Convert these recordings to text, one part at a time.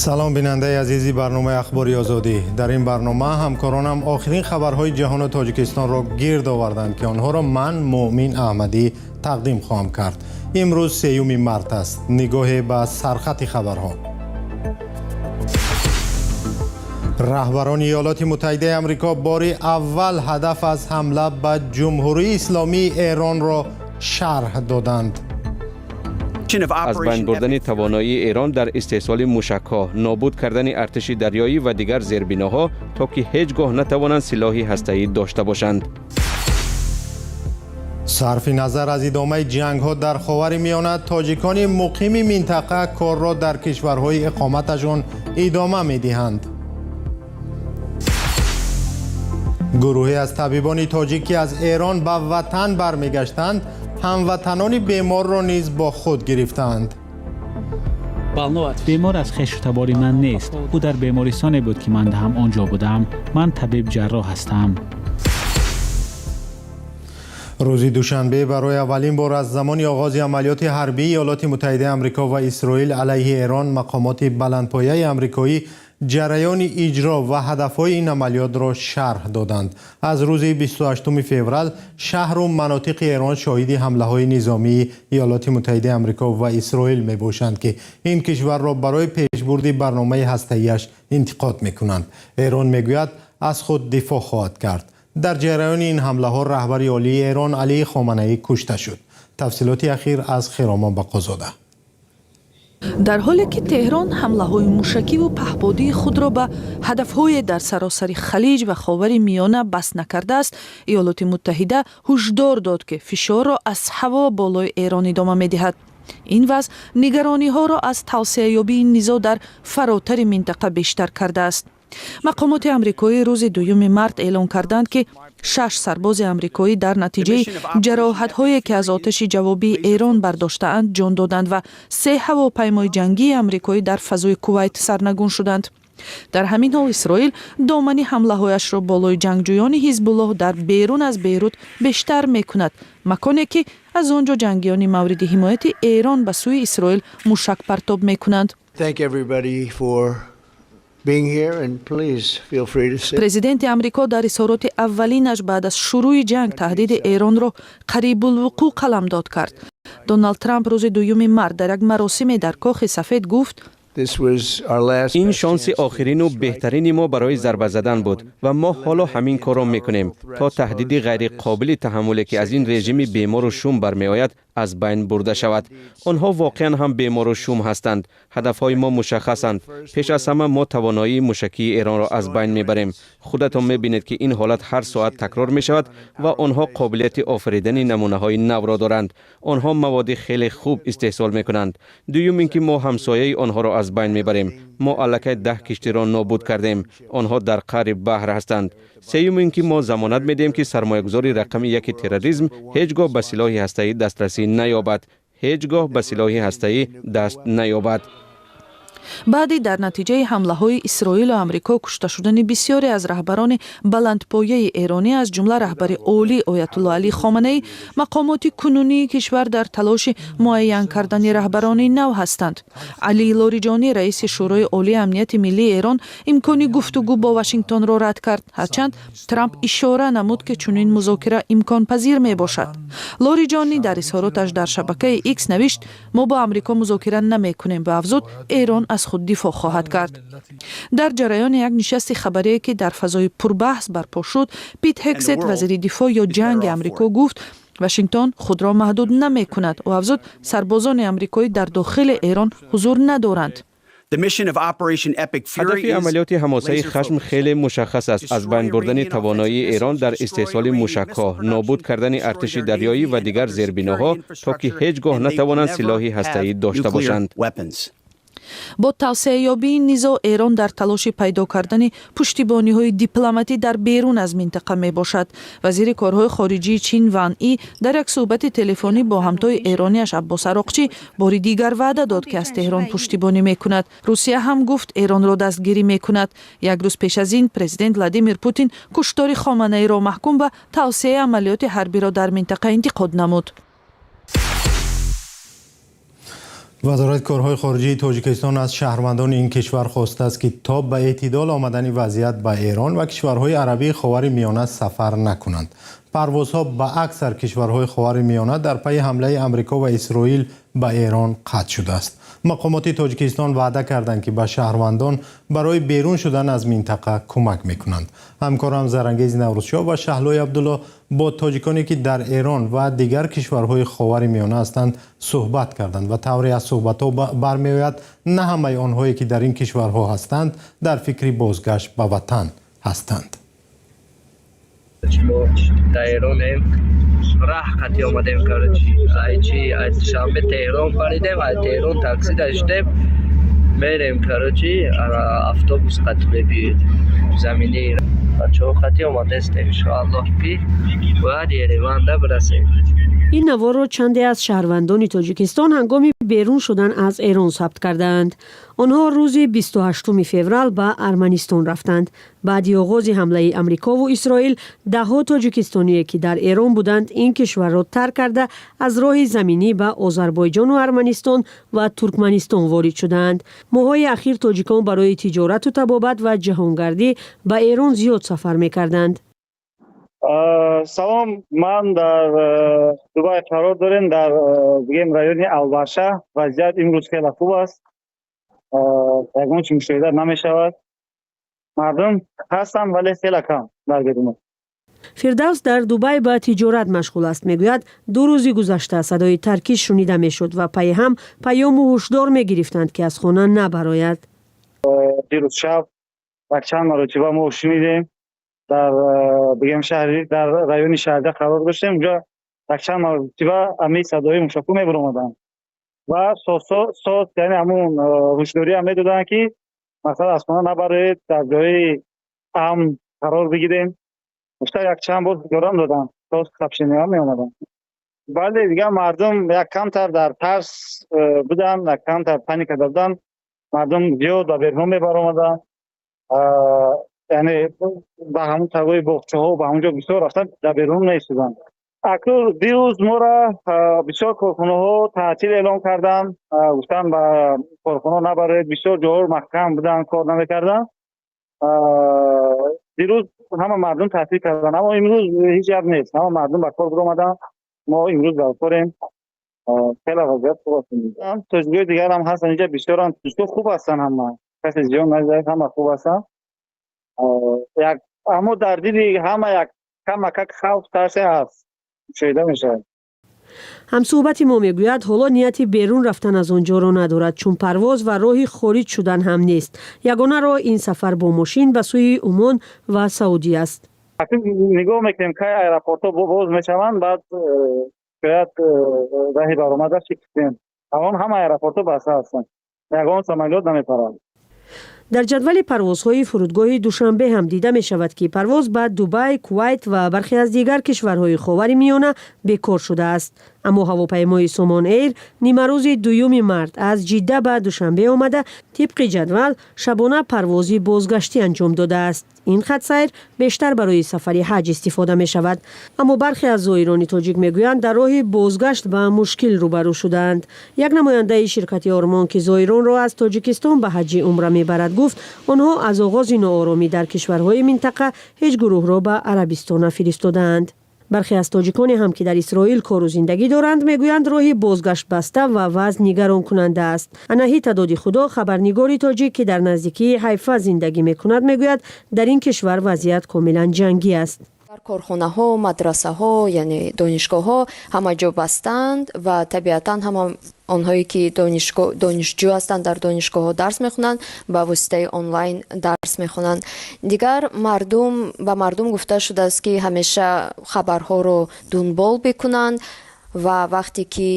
Салом, бинандаи азизи барномаи Ахбори Озодӣ. Дар ин барнома ҳамкоронам охирин хабарҳои ҷаҳону Тоҷикистонро гирд оварданд, ки онҳоро ман, Муъмин Аҳмадӣ, тақдим хоҳам кард. Имрӯз 3 март аст. Нигоҳе ба сархати хабарҳо. Раҳбарони Иёлоти Муттаҳидаи Амрико бори аввал ҳадаф аз ҳамла ба Ҷумҳурии Исломии Эронро шарҳ доданд. Аз байн бурдани тавоноии Эрон дар истеҳсоли мушакҳо, нобуд кардани артиши дарёӣ ва дигар зербиноҳо, то ки ҳеҷ гоҳ натавонанд силоҳи ҳастаӣ дошта бошанд. Сарфи назар аз идомаи ҷангҳо дар Ховари Миёна, тоҷикони муқими минтақа корро дар кишварҳои иқоматашон идома медиҳанд. Гурӯҳе аз табибони тоҷик, ки аз Эрон ба ватан бармегаштанд, ҳамватанони беморро низ бо худ гирифтаанд. Бемор аз хешу табори ман нест. Ӯ дар бемористоне буд, ки ман ҳам он ҷо будам. Ман табиб ҷарроҳ ҳастам. Рӯзи душанбе барои аввалин бор аз замони оғози амалиёти ҳарбии Иёлоти Муттаҳидаи Амрико ва Исроил алайҳи Эрон мақомоти баландпояи амрикоӣ ҷараёни иҷро ва ҳадафҳои ин амалиётро шарҳ доданд. Аз рӯзи 28 феврал шаҳру манотиқи Эрон шоҳиди ҳамлаҳои низомии Иёлоти Муттаҳидаи Амрико ва Исроил мебошанд, ки ин кишварро барои пешбурди барномаи ҳастаияш интиқод мекунанд. Эрон мегӯяд, аз худ дифоъ хоҳад кард. Дар ҷараёни ин ҳамлаҳо раҳбари олии Эрон Алии Хоманаӣ кушта шуд. Тафсилоти ахир аз Хиромон Бақозода. Дар ҳоле ки Теҳрон ҳамлаҳои мушакиву паҳбодии худро ба ҳадафҳое дар саросари Халиҷ ва Ховари Миёна бас накардааст, Иёлоти Муттаҳида ҳушдор дод, ки фишорро аз ҳаво болои Эрон идома медиҳад. Ин вазъ нигарониҳоро аз тавсеаёбии низоъ дар фаротари минтақа бештар кардааст. Мақомоти амрикоӣ рӯзи 2 март эълон карданд, ки шаш сарбози амрикоӣ дар натиҷаи ҷароҳатҳое, ки аз оташи ҷавобии Эрон бардоштаанд, ҷон доданд ва се ҳавопаймои ҷангии амрикоӣ дар фазои Кувайт сарнагун шуданд. Дар ҳамин ҳол Исроил домани ҳамлаҳояшро болои ҷангҷӯёни Ҳизбуллоҳ дар берун аз Бейрут бештар мекунад, маконе ки аз он ҷо ҷангиёни мавриди ҳимояти Эрон ба сӯи Исроил мушак партоб мекунанд. Президенти Амрико дар изҳороти аввалинаш баъд аз шурӯи ҷанг таҳдиди Эронро қарибулвуқӯъ қаламдод кард. Доналд Трамп рӯзи 2 март дар як маросиме дар Кохи Сафед гуфт: Ин шонси охирину беҳтарини мо барои зарба задан буд ва мо ҳоло ҳамин корро мекунем, то таҳдиди ғайриқобили таҳаммуле, ки аз ин режими бемору шум бармеояд, аз байн бурда шавад. Онҳо воқеан ҳам бемору шум ҳастанд. Ҳадафҳои мо мушаххасанд. Пеш аз ҳама мо тавоноии мушакии Эронро аз байн мебарем. Худатон мебинед, ки ин ҳолат ҳар соат такрор мешавад ва онҳо қобилияти офаридани намунаҳои навро доранд. Онҳо маводи хеле хуб истеҳсол мекунанд. Дуюм ин ки мо ҳамсояи онҳоро аз байн мебарем. Мо аллакай 10 киштиро нобуд кардем. Онҳо дар қаъри баҳр ҳастанд. Сеюм ин ки мо замонат медиҳем, ки сармоягузори рақами яки терроризм ҳеҷ гоҳ ба силоҳи ҳастаӣ дастрасӣ наёбад, ҳеҷ гоҳ ба силоҳи ҳастаӣ даст наёбад. Баъди дар натиҷаи ҳамлаҳои Исроилу Амрико кушта шудани бисёре аз раҳбарони баландпояи эронӣ, аз ҷумла раҳбари олӣ Оятулло Алӣ Хоманаӣ, мақомоти кунунии кишвар дар талоши муайян кардани раҳбарони нав ҳастанд. Алӣ Лориҷонӣ, раиси Шӯрои Олии Амнияти Миллии Эрон, имкони гуфтугӯ бо Вашингтонро рад кард, ҳарчанд Трамп ишора намуд, ки чунин музокира имконпазир мебошад. Лориҷонӣ дар изҳороташ дар шабакаи Икс навишт: «Мо бо Амрико музокира намекунем» ва афзуд: «Эрон аз худ дифоъ хоҳад кард». Дар ҷараёни як нишасти хабарие, ки дар фазои пурбаҳс барпо шуд, Пит Ҳегсет, вазири дифоъ ё ҷанги Амрико, гуфт, Вашингтон худро маҳдуд намекунад. Ӯ афзуд, сарбозони амрикоӣ дар дохили Эрон ҳузур надоранд. Ҳадафи амалиёти Ҳамосаи хашм хеле мушаххас аст: аз байн бурдани тавоноии Эрон дар истеҳсоли мушакҳо, нобуд кардани артиши дарёӣ ва дигар зербиноҳо, то ки ҳеҷ гоҳ натавонанд силоҳи ҳастаӣ дошта бошанд. Бо тавсеаёбии низоъ Эрон дар талоши пайдо кардани пуштибониҳои дипломатӣ дар берун аз минтақа мебошад. Вазири корҳои хориҷии Чин Ван И дар як суҳбати телефонӣ бо ҳамтои эронияш Аббос Ароқчӣ бори дигар ваъда дод, ки аз Теҳрон пуштибонӣ мекунад. Русия ҳам гуфт, Эронро дастгирӣ мекунад. Як рӯз пеш аз ин президент Владимир Путин куштори Хоманаиро маҳкум ва тавсеаи амалиёти ҳарбиро дар минтақа интиқод намуд. Вазорати корҳои хориҷии Тоҷикистон аз шаҳрвандони ин кишвар хостааст, ки то ба эътидол омадани вазъият ба Эрон ва кишварҳои арабии Ховари Миёна сафар накунанд. Парвозҳо ба аксар кишварҳои Ховари Миёна дар пайи ҳамлаи Амрико ва Исроил ба Эрон қатъ шудааст. Мақомоти Тоҷикистон ваъда карданд, ки ба шаҳрвандон барои берун шудан аз минтақа кӯмак мекунанд. Ҳамкорам Зарангези Наврӯзшоҳ ва Шаҳлои Абдулло бо тоҷиконе, ки дар Эрон ва дигар кишварҳои Ховари Миёна ҳастанд, суҳбат карданд ва тавре аз суҳбатҳо бармеояд, на ҳамаи онҳое, ки дар ин кишварҳо ҳастанд, дар фикри бозгашт ба ватан ҳастанд. Мо дар Эронем, раҳ қатӣ омадем. Короче, айчи ай Душанбе Теҳрон паридем, ай Теҳрон такси даштем, мерем. Короче, автобус қатӣ мебиёд, замини бачаҳо қатӣ омадастем. Иншоаллоҳ, ки бояд Ереванда бирасем. Ин наворро чанде аз шаҳрвандони Тоҷикистон ҳангоми берун шудан аз Эрон сабт кардаанд. Онҳо рӯзи 28 феврал ба Арманистон рафтанд. Баъди оғози ҳамлаи Амрикову Исроил даҳҳо тоҷикистоние, ки дар Эрон буданд, ин кишварро тарк карда, аз роҳи заминӣ ба Озарбойҷону Арманистон ва Туркманистон ворид шудаанд. Моҳҳои ахир тоҷикон барои тиҷорату табобат ва ҷаҳонгардӣ ба Эрон зиёд сафар мекарданд. Салом, ман дар Дубай қарор дорем, дар бигем райони Албарша. Вазъият имрӯз хеле хуб аст, ягон чи мушоҳида намешавад. Мардум ҳастанд, вале хеле кам дар берун. Фирдавс дар Дубай ба тиҷорат машғул аст. Мегӯяд, 2 рӯзи гузашта садои таркиш шунида мешуд ва пайи ҳам паёму ҳушдор мегирифтанд, ки аз хона набарояд. Дирӯз шаб якчанд маротиба мо шунидем. Дар бигем шаҳри, дар райони Шарҷа қарор доштем. Унҷо якчанд маротиба ҳамин садои мушакҳо мебаромаданд ва соз, яъне ҳамун ҳушдориам медоданд, ки масалан аз хона набароед, дар ҷои амн қарор бигирем. Гуфта, якчанд бор ҳушдорам доданд, соз сообщения меомаданд. Бале, дигар мардум як камтар дар тарс буданд, як камтар паника буданд. Мардум зиёд ба берун мебаромаданд, яъне ба ҳамун тагои боғчаҳо, ба ҳамунҷо бисёр рафтан, дар берун наистоданд. Акнун дирӯз моро бисёр корхонаҳо таътил эълон карданд, гуфтанд, ба корхона набароед. Бисёр ҷоҳо маҳкам буданд, кор намекарданд. Дирӯз ҳама мардум таътил карданд, аммо имрӯз ҳеҷ гап нест, ҳама мардум ба кор биромаданд. Мо имрӯз дар корем, хеле вазъият хуб аст. Тоҷикои дигарам ҳастанд инҷа, бисёрам тоҷико хуб ҳастанд, ҳама касе зиён надидад, ҳама хуб ҳастанд. Як аммо дар дили ҳама як камакак хавф, тарсе ҳаст, мушоҳида мешавад. Ҳамсӯҳбати мо мегӯяд, ҳоло нияти берун рафтан аз он ҷоро надорад, чун парвоз ва роҳи хориҷ шудан ҳам нест. Ягона роҳ ин сафар бо мошин ба сӯи Умон ва Саудӣ аст. Нигоҳ мекунем, кай аэропортҳо боз мешаванд, баъд шояд роҳи баромада фикр кунем. Ҳамон ҳама аэропортҳо баста ҳастанд, ягон самолёт намепарад. Дар ҷадвали парвозҳои фурудгоҳи Душанбе ҳам дида мешавад, ки парвоз ба Дубай, Кувайт ва бархе аз дигар кишварҳои Ховари Миёна бекор шудааст. Аммо ҳавопаймои Сомон Эйр нимарӯзи 2 март аз Ҷидда ба Душанбе омада, тибқи ҷадвал шабона парвози бозгаштӣ анҷом додааст. Ин хатсайр бештар барои сафари ҳаҷ истифода мешавад. Аммо бархе аз зоирони тоҷик мегӯянд, дар роҳи бозгашт ба мушкил рӯбарӯ шудаанд. Як намояндаи ширкати Ормон, ки зоиронро аз Тоҷикистон ба ҳаҷи умра мебарад, гуфт, онҳо аз оғози ноороми дар кишварҳои минтақа ҳеҷ гурӯҳро ба Арабистон нафиристодаанд. Бархе аз тоҷиконе ҳам, ки дар Исроил кору зиндагӣ доранд, мегӯянд, роҳи бозгашт баста ва вазъ нигаронкунанда аст. Анаҳита Доди Худо, хабарнигори тоҷик, ки дар наздикии Ҳайфа зиндагӣ мекунад, мегӯяд, дар ин кишвар вазъият комилан ҷангӣ аст. Корхонаҳо, мадрасаҳо, яъне донишгоҳҳо ҳама ҷо бастанд ва табиатан ҳама онҳое ки донишҷӯ ҳастанд, дар донишгоҳҳо дарс мехонанд, ба воситаи онлайн дарс мехонанд. Дигар мардум, ба мардум гуфта шудааст, ки ҳамеша хабарҳоро дунбол бикунанд ва вақте ки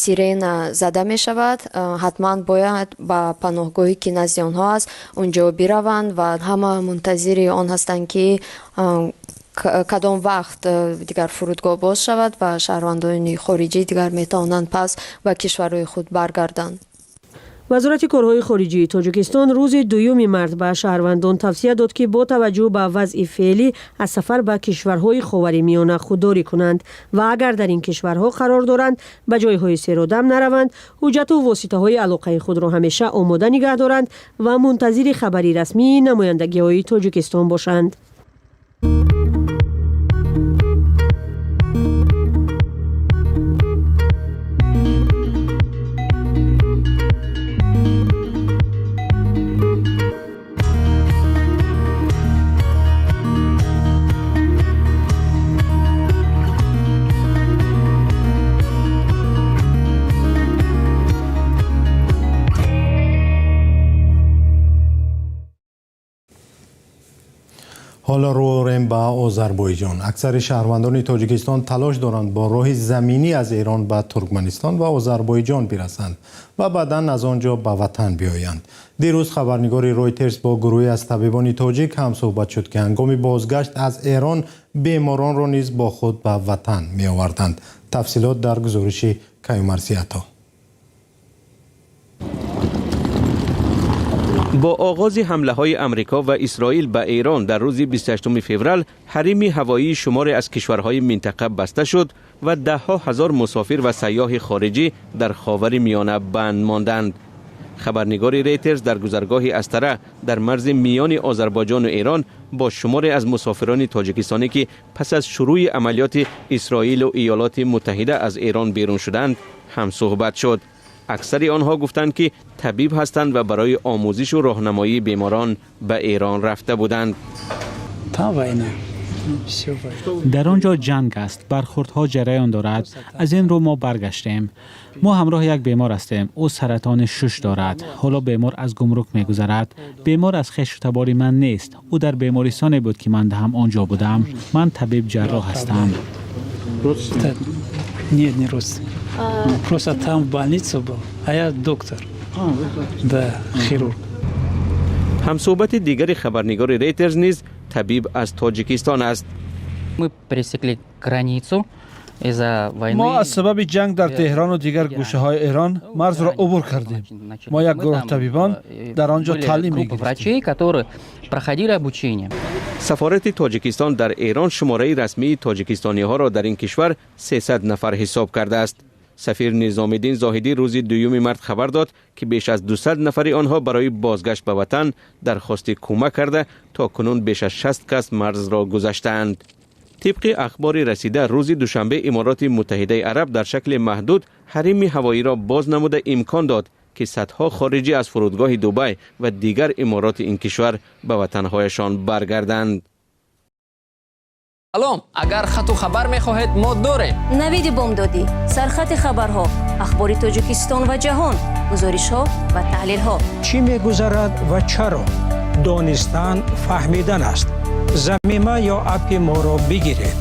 сирена зада мешавад, ҳатман бояд ба паноҳгоҳе, ки назди онҳо аст, он ҷо бираванд. Ва ҳама мунтазири он ҳастанд, ки кадом вақт дигар фурудгоҳ боз шавад ва шаҳрвандони хориҷӣ дигар метавонанд пас ба кишварҳои худ баргарданд. Вазорати корҳои хориҷии Тоҷикистон рӯзи дуюми март ба шаҳрвандон тавсия дод, ки бо таваҷҷӯҳ ба вазъи феълӣ аз сафар ба кишварҳои Ховари Миёна худдорӣ кунанд ва агар дар ин кишварҳо қарор доранд, ба ҷойҳои серодам нараванд, ҳуҷҷату воситаҳои алоқаи худро ҳамеша омода нигаҳ доранд ва мунтазири хабари расмии намояндагиҳои Тоҷикистон бошанд. Ҳоло рӯ орем ба Озарбойҷон. Аксари шаҳрвандони Тоҷикистон талош доранд бо роҳи заминӣ аз Эрон ба Туркманистон ва Озарбойҷон бирасанд ва баъдан аз он ҷо ба ватан биёянд. Дирӯз хабарнигори Ройтерс бо гурӯҳе аз табибони тоҷик ҳам суҳбат шуд, ки ҳангоми бозгашт аз Эрон беморонро низ бо худ ба ватан меоварданд. Тафсилот дар гузориши Каюмарси Ато. Бо оғози ҳамлаҳои Амрико ва Исроил ба Эрон дар рӯзи 28 феврал ҳарими ҳавоии шуморе аз кишварҳои минтақа баста шуд ва даҳҳо ҳазор мусофир ва сайёҳи хориҷӣ дар Ховари Миёна банд монданд. Хабарнигори Рейтерс дар гузаргоҳи Астара дар марзи миёни Озарбойҷону Эрон бо шуморе аз мусофирони тоҷикистонӣ, ки пас аз шурӯи амалиёти Исроилу Иёлоти Муттаҳида аз Эрон берун шуданд, ҳамсуҳбат шуд. Аксари онҳо гуфтанд, ки табиб ҳастанд ва барои омӯзишу роҳнамоии беморон ба Эрон рафта буданд. Дар он ҷо ҷанг аст, бархӯрдҳо ҷараён дорад. Аз ин рӯ мо баргаштем. Мо ҳамроҳи як бемор ҳастем. Ӯ саратони шуш дорад. Ҳоло бемор аз гумрук мегузарад. Бемор аз хешу табори ман нест. Ӯ дар бемористоне буд, ки ман ҳам он ҷо будам. Ман табиб ҷарроҳ ҳастам. Нет, не родственник. Просто там в больнице был, а я доктор. Да, хирург. Ҳамсуҳбати дигари хабарнигори Рейтерс низ табиб аз Тоҷикистон аст. Мы пересекли границу из-за войны. Мо аз сабаби ҷанг дар Теҳрону дигар гӯшаҳои Эрон марзро убур кардем. Мо як гурӯҳ табибон дар он ҷо таълим мегирифтем. Врачей, которые проходили обучение. Сафорати Тоҷикистон дар Эрон шумораи расмии тоҷикистониҳоро дар ин кишвар 300 нафар ҳисоб кардааст. Сафир Низомиддин Зоҳидӣ рӯзи дуюми март хабар дод, ки беш аз 200 нафари онҳо барои бозгашт ба ватан дархости кӯмак карда, то кунун беш аз 60 кас марзро гузаштаанд. Тибқи ахбори расида, рӯзи душанбе Имороти Муттаҳидаи Араб дар шакли маҳдуд ҳарими ҳавоиро боз намуда имкон дод, ки садҳо хориҷӣ аз фурудгоҳи Дубай ва дигар имороти ин кишвар ба ватанҳояшон баргарданд. Салом, агар хату хабар мехоҳед, мо дорем. Навиди бомдодӣ, сархати хабарҳо, ахбори Тоҷикистон ва ҷаҳон, гузоришҳо ва таҳлилҳо. Чӣ мегузарад ва чаро? Донистан фаҳмидан аст. Замима ё аппи моро бигиред.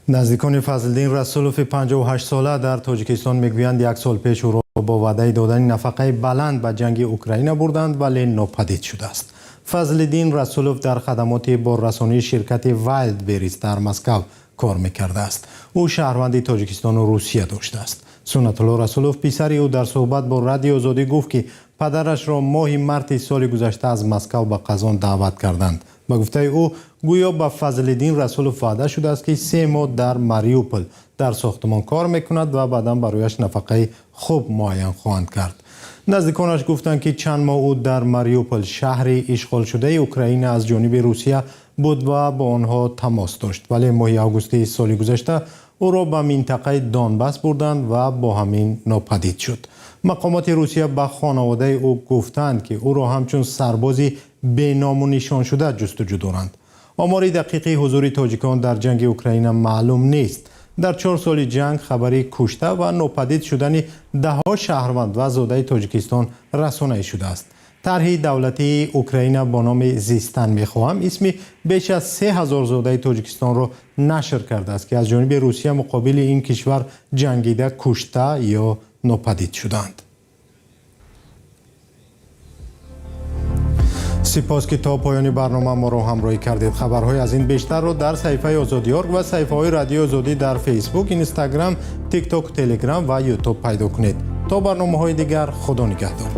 Наздикони Фазлиддин Расулови 58-сола дар Тоҷикистон мегӯянд, як сол пеш ӯро бо ваъдаи додани нафақаи баланд ба ҷанги Украина бурданд, вале нопадид шудааст. Фазлиддин Расулов дар хадамоти боррасонии ширкати Вайлдберрис дар Москав кор мекардааст. Ӯ шаҳрванди Тоҷикистону Русия доштааст. Суннатулло Расулов, писари ӯ, дар суҳбат бо Радиои Озодӣ гуфт, ки падарашро моҳи марти соли гузашта аз Москав ба Қазон даъват карданд. Ба гуфтаи ӯ, гӯё ба Фазлиддин Расулов ваъда шудааст, ки 3 моҳ дар Мариупол дар сохтмон кор мекунад ва баъдан барояш нафақаи хуб муайян хоҳанд кард. Наздиконаш гуфтанд, ки чанд моҳ ӯ дар Мариупол, шаҳри ишғолшудаи Украина аз ҷониби Русия, буд ва бо онҳо тамос дошт, вале моҳи августи соли гузашта ӯро ба минтақаи Донбас бурданд ва бо ҳамин нопадид шуд. Мақомоти Русия ба хонаводаи ӯ гуфтанд, ки ӯро ҳамчун сарбози беному нишоншуда ҷустуҷӯ доранд. Омори дақиқи ҳузури тоҷикон дар ҷанги Украина маълум нест. Дар 4 соли ҷанг хабари кушта ва нопадид шудани даҳҳо шаҳрванд ва зодаи Тоҷикистон расонаӣ шудааст. Тарҳи давлатии Украина бо номи «Зистан мехоҳам» исми беш аз 3000 зодаи Тоҷикистонро нашр кардааст, ки аз ҷониби Русия муқобили ин кишвар ҷангида, кушта ё нопадид шуданд. Сипос, ки то поёни барнома моро ҳамроҳӣ кардед. Хабарҳои аз ин бештарро дар саҳифаи Озодӣ орг ва саҳифаҳои Радиои Озодӣ дар Фейсбук, Инстаграм, Тикток, Телеграм ва Ютуб пайдо кунед. То барномаҳои дигар, Худо нигаҳдор.